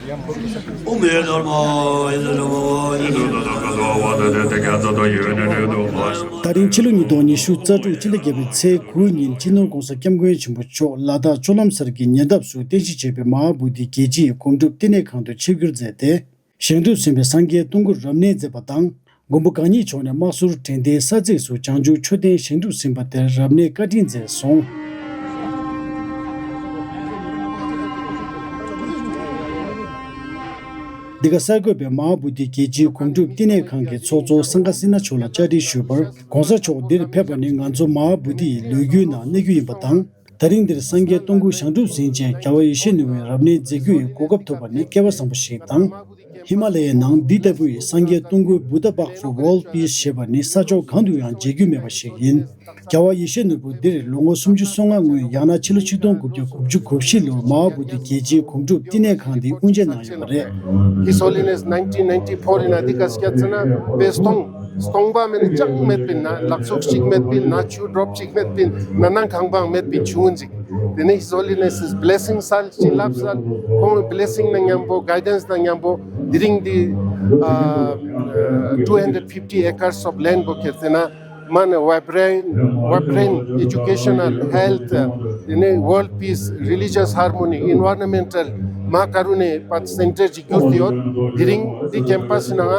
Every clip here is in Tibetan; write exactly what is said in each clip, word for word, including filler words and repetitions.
ད་རིང་ཕྱི་ལོ་ཉིས་སྟོང་ཉི་ཤུ་རྩ་དྲུག་སྤྱི་ཟླ་བརྒྱད་པའི་ཚེས་དགུ་ཉིན་སྤྱི་ནོར་༸གོང་ས་༸སྐྱབས་མགོན་ཆེན་པོ་མཆོག་ལ་དྭགས་ལྕོག་ལམ་སར་གྱི་ཉེ་འདབས་སུ་རྟེན་གཞི་བྱས་པའི་མ་ཧཱ་བོ་དྷི་རྒྱལ་སྤྱིའི་སྒོམ་སྒྲུབ་བསྟི་གནས་ཁང་དུ་ཆིབས་བསྒྱུར་མཛད་དེ། བཞེངས་གྲུབ་ཟིན་པའི་སངས་རྒྱས་སྟོང་སྐུ་རབ་གནས་མཛད་པ་དང་། མགོན་པོ་གང་ཉིད་མཆོག་ནས་དམག་ཟོར་དྲན་རྟེན་ས་ཚིགས་སུ་བྱང་ཆུབ་མཆོད་རྟེན་བཞེངས་གྲུབ་ཟིན་པ་དེར་རབ་གནས་བཀའ་དྲིན་མཛད་སོང་། འདི་ག་གསར་འགོད་པས་མ་ཧཱ་བོ་དྷི་རྒྱལ་སྤྱིའི་སྒོམ་སྒྲུབ་བསྟི་གནས་ཁང་གི་ཚོགས་གཙོ་སངྒ་སི་ན་མཆོག་ལ་བཅར་འདྲི་ཞུས་པར། ྋགོང་ས་མཆོག་འདིར་ཕེབས་པ་ནི་ང་ཚོ་མ་ཧཱ་བོ་དྷི་ཡི་ལོ་རྒྱུས་ནང་གནས་རྒྱུ་ཡིན་པ་དང་། ད་རིང་འདིར་སངས་རྒྱས་སྟོང་སྐུ་བཞེངས་གྲུབ་ཟིན་རྗེས་རྒྱལ་བ་ཡེ་ཤེས་ནོར་བུའི་རབ་གནས་མཛད་རྒྱུ་ཡི་གོ་སྐབས་ཐོབ་པ་ནི་སྐལ་བ་བཟང་པོ་ཞིག་དང་། ཧི་མ་ལ་ཡའི་ནང་འདི་ལྟ་བུའི་སངས་རྒྱས་སྟོང་སྐུའི་བུདྡྷ་པཱརྐ་ཧྥོར་ཝརལཌ་པིས་ཞེས་པ་ནི་ས་ཕྱོགས་གང་དུ་ཡང་མཇལ་རྒྱུ་མེད་པ་ཞིག་ཡིན། རྒྱལ་བ་ཡེ་ཤེས་ནོར་བུ་འདིར་ལོ་ངོ་སུམ་ཅུ་སོ་ལྔ་སྔོན། ཡང་ན་ཕྱི་ལོ་ཆིག་སྟོང་དགུ་བརྒྱ་དགུ་བཅུ་གོ་བཞི་ལོར་མ་ཧཱ་བོ་དྷི་རྒྱལ་སྤྱིའི་སྒོམ་སྒྲུབ་བསྟི་གནས་ཁང་འདི་དབུ་འབྱེད་གནང་ཡོད་པ་རེད། His Holiness nineteen ninety-four ཡིན་ན་འདི་ག་སྐྱ་ཚེ་ན་པའི་སྟོང་སྟོང་པ་མེད་ན་ཅང་མེད་པིན་ན་ལག་ཚུགས་གཅིག་མེད་པིན་ན་ཆུ་ཌོབ་གཅིག་མེད་པིན་ན་ནང་ཁང་པའང་མེད་པིན་ཆུང་ངུན་ཅིག་དེ་ནས་His Holiness is blessing སལ་ཅི་ལབ་སལ་ཁོང་གི་blessing ན་མཉམ་པོ་guidance ན་མཉམ་པོ་དེ་རིང་འདི་two hundred fifty acres of land པོ་ཁྱེར་ཏེ་ན་མ་ནི་vibrant vibrant educational health དེ་ནས་world peace religious harmony environmental མ་ཀ་རུ་ནས་པ་center ཅིག་གྱུར་ཏེ་ཡོད། དེ་རིང་འདི་campus ནང་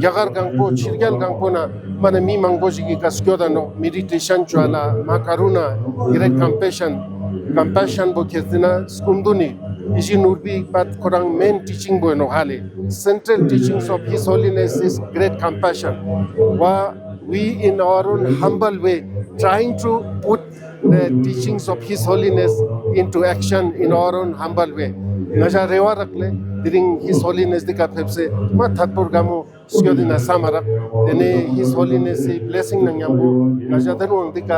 རྒྱ་གར་གང་པོ་ཕྱི་རྒྱལ་གང་པོ་ན་མ་ནི་མི་མང་པོ་ཞིག་གི་ཀ་སྐྱོད་ད་ནོ་meditation བྱ་ལ་མ་ཀ་རུ་ན་great compassion compassion པོ་ཁྱེར་ཏེ་ན་སྐུ་མདུན་ནི་ཨི་ཤི་ནོར་བུའི་པད་ཁོ་རང་main teaching པོ་ནོ་ཧ་ལེ། Central teachings of His Holiness is great compassion. Why we in our own humble way trying to put the teachings of His Holiness into action in our own humble way. ང་ཞ་རེ་བ་རག་ལེ་དེ་རིང་His Holiness འདི་ག་ཕེབས་སེ་མ་ཐད་པོར་ག་མོ་སྐྱོ་དེ་ན་ས་མ་རག་དེ་ནས་His Holiness ཡི་blessing ན་མཉམ་པོ་ང་ཞ་ད་རུང་འདི་ག་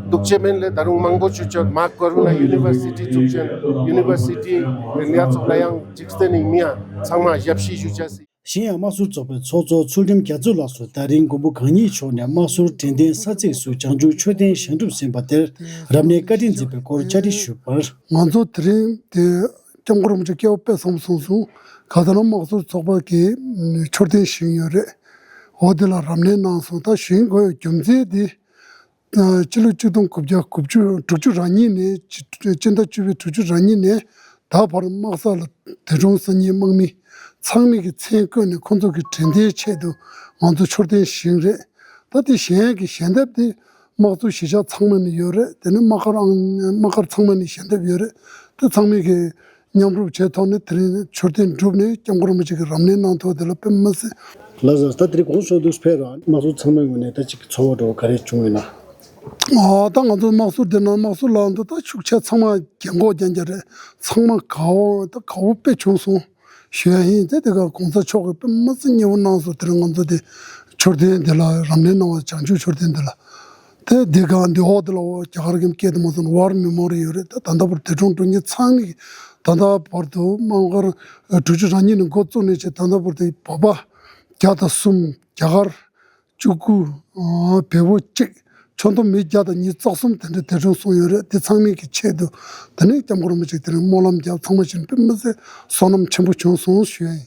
འདུག་ཅེ་མེན་ལེ། ད་རུང་མང་པོ་ཆུ་ཆོད་མ་ཀ་རུ་ན་university བཙུགས་ཅན་university དེ་ནས་ཚོགས་ལ་ཡང་འཇིག་རྟེན་ནི་མི་ཡང་ཚང་མ་ཞབས་ཕྱི་ཞུ་ཆ་སི། གཞན་ཡང་དམག་ཟོར་ཚོགས་པའི་ཚོགས་གཙོ་ཚུལ་ཁྲིམས་རྒྱ་མཚོ་ལགས་སུ་ད་རིང་མགོན་པོ་གང་ཉིད་མཆོག་ནས་དམག་ཟོར་དྲན་རྟེན་ས་ཚིགས་སུ་བྱང་ཆུབ་མཆོད་རྟེན་བཞེངས་གྲུབ་ཟིན་པ་དེར་རབ་གནས་བཀའ་དྲིན་མཛད་པའི་སྐོར་བཅར་འདྲི་ཞུས་པར། ང་ཚོ་དེ་རིང་དེ་སྐྱབས་མགོན་རིན་པོ་ཆེ་སྐལ་བ་དཔེ་བཟང་པོ་གསུངས་སོང་། ག་ད་ལོ་དམག་ཟོར་ཚོགས་པ་གིས་མཆོད་རྟེན་བཞེངས་ཡོད་རེད། འོ་དེ་ལ་རབ་གནས་གནང་སོང་། ད་བཞེངས་དགོས་རྒྱུ་མཚན་དེ། ཕྱི་ལོ་ཆིག་སྟོང་དགུ་བརྒྱ་དགུ་བཅུ་དྲུག་ཅུ་ར་གཉིས་ནས་སྤྱི་ཟླ་བཅུ་པའི་དྲུག་ཅུ་ར་གཉིས་ནས་ད་བར་དམག་ས་ལ་འདས་གྲོངས་སོང་མཁན་དམག་མི་ཚང་མས་ཀྱི་མཚན་བཀོད་ནས་ཁོང་ཚོ་གི་དྲན་རྟེན་ཆེད་དུ་ང་ཚོ་མཆོད་རྟེན་བཞེངས་རེད། ད་དེ་བཞེངས་ཡས་ཀྱི་ཞལ་འདེབས་དེ་དམག་འཛུགས་གཞིས་ཆགས་ཚང་མ་ནས་ཡོད་རེད། དེ་ནས་དམག་སྒར་ཨང་དམག་སྒར་ཚང་མ་ནས་ཞལ་འདེབས་ཡོད་རེད། ད་ཚང་མས་ཀྱི་མཉམ་རུབ་བྱས་ཐོག་ནས་དེ་རིང་མཆོད་རྟེན་གྲུབ་ནས་སྐྱབས་མགོན་རིན་པོ་ཆེ་གི་རབ་གནས་གནང་ཐོག་དེ་ལ་དཔེ་མི་སྲིད། ལགས་སོ། ད་དེ་རིང་གོང་ས་མཆོག་འདུག་ཕེབས་ར་དམག་ཟོར་ཚང་མའི་ངོས་ནས་ད་ཅིག་ཚོར་བ་འདྲ་བོ་ག་རེ་བྱུང་ཡོད་ན། ཨ་ད་ང་ཚོ་དམག་ཟོར་དེ་ན་དམག་ཟོར་ལ་འདུག་ད་ཤུགས་ཆེ་ཚང་མ་རྒན་གོག་རྐྱང་རྐྱང་རེད། ཚང་མ་དགའ་བོ་ད་དགའ་བོ་དཔེ་བྱུང་སོང་ཞུ་ཡ་ཡིན། དེ་དེ་ག་གོང་ས་མཆོག་གི་དཔེ་མི་སྲིད་མཉེས་པོ་གནང་སོང་། དེ་རིང་ང་ཚོ་དེ་མཆོད་རྟེན་དེ་ལ་རབ་གནས་གནང་བ་བྱང་ཆུབ་མཆོད་རྟེན་དེ་ལ། དེ་འདི་ག་འདི་འོག་དེ་ལ་འོ་རྒྱ་གར་གྱི་སྐད་དུ་མ་སོང་War Memorial ཡོད་རེད། ད་ད་ལྟ་བར་འདས་གྲོངས་འགྲོ་མཁན་ཚང་མས་ད་ལྟ་བར་དུ་དམག་སྒར་དྲུག་ཅུ་ར་གཉིས་ནས་འགོ་བཙུགས་ནས་བྱས་ད་ལྟ་བར་དུ་བོད་པ་བརྒྱ་དང་གསུམ། རྒྱ་གར་བཅུ་དགུ། བལ་པོ་གཅིག་ཆོ་འདུ་མི་བརྒྱ་དང་ཉི་ཤུ་རྩ་གསུམ་དེ་འདྲ་འདས་གྲོངས་སོང་ཡོད་རེད། དེ་ཚང་མས་ཀྱི་ཆེད་དུ་དེ་ནས་སྐྱབས་མགོན་རིན་པོ་ཆེ་དེ་རིང་སྨོན་ལམ་བརྒྱབ། ཚང་མ་བྱས་ནས་དཔེ་མི་སྲིད་བསོད་ནམས་ཆེན་པོ་བྱུང་སོང་ཞུ་ཡ་ཡིན།